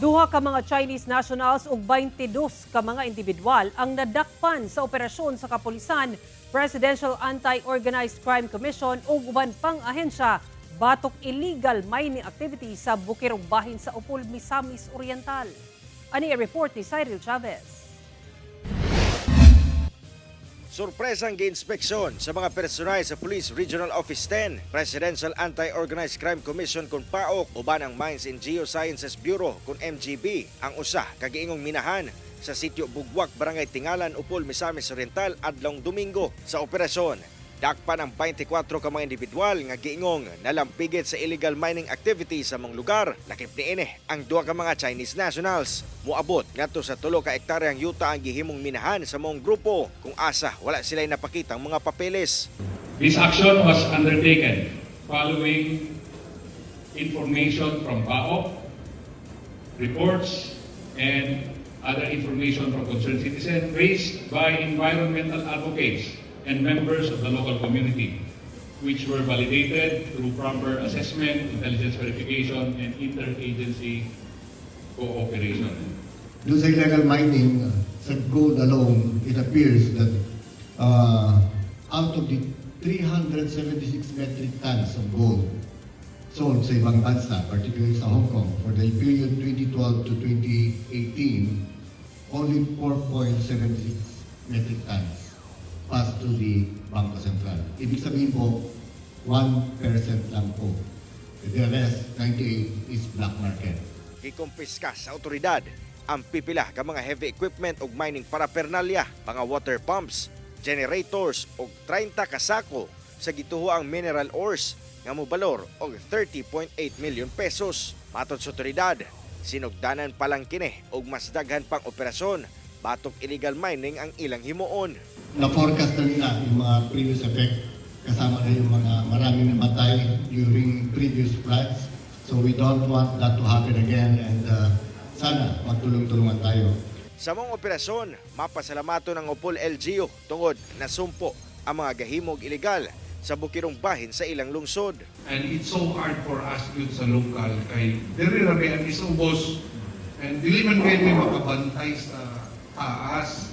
Duha ka mga Chinese nationals ug 22 ka mga individual ang nadakpan sa operasyon sa kapulisan, Presidential Anti-Organized Crime Commission ug uban pang ahensya batok illegal mining activity sa Bukirong Bahin sa Opol, Misamis Oriental. Ani ang report ni Cyril Chavez. Sorpresang giinspeksyon sa mga personal sa Police Regional Office 10, Presidential Anti-Organized Crime Commission kon PAOCC, uban ang Mines and Geosciences Bureau kon MGB, ang usa ka giingong minahan sa sitio Bugwak, Barangay Tingalan, Opol, Misamis Oriental adlong Domingo. Sa operasyon, dakpan ang 24 ka mga individual nga giingong nalampigit sa illegal mining activity sa mga lugar. Lakip niini ang duha ka mga Chinese nationals. Muabot ngadto sa 3 ka ektaryang yuta ang gihimong minahan sa maong grupo kung asa wala sila napakitang mga papeles. This action was undertaken following information from PAOCC, reports, and other information from concerned citizens raised by environmental advocates and members of the local community, which were validated through proper assessment, intelligence verification, and interagency cooperation. Doon sa illegal mining, sa gold alone, it appears that out of the 376 metric tons of gold sold sa ibang bansa, particularly sa Hong Kong, for the period 2012 to 2018, only 4.76 metric tons passed to the Bangko Sentral. Ibig sabihin po, 1% lang po. The rest, 98, is black market. Gikumpiska sa otoridad ang pipila ka mga heavy equipment ug mining paraphernalia, mga water pumps, generators ug 30 ka sako sa gituhoang mineral ores nga mobalor og 30.8 million pesos. Matod sa otoridad, sinugdanan pa lang kini og mas daghan pang operasyon batok illegal mining ang ilang himuon. Na-forecast na nila yung mga previous effect, kasama na yung mga maraming namatay during previous floods. So we don't want that to happen again and sana magtulong-tulungan tayo. Sa maong operasyon, mapasalamaton ang Opol LGU tungod nasumpo ang mga gahimog ilegal sa bukirong bahin sa ilang lungsod. And it's so hard for us yun sa local kay diri ra ang isubos and dili man kay may makabantay sa taas.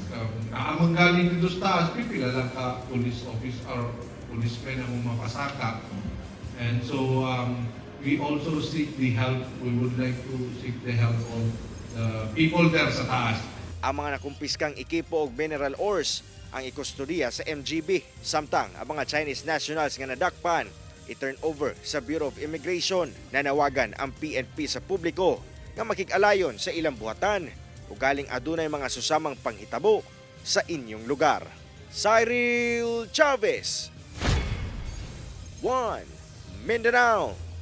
Naamang galing dito sa taas, pipila lang ka police office or policemen ang mapasaka. And so we also seek the help, we would like to seek the help of the people there sa taas. Ang mga nakumpiskang ekipo og mineral ores ang ikustodiya sa MGB. Samtang ang mga Chinese nationals nga nadakpan i-turn over sa Bureau of Immigration. Nanawagan ang PNP sa publiko nga makig-alayon sa ilang buhatan o galing adunay mga susamang panghitabo sa inyong lugar. Cyril Chavez, 1 Mindanao.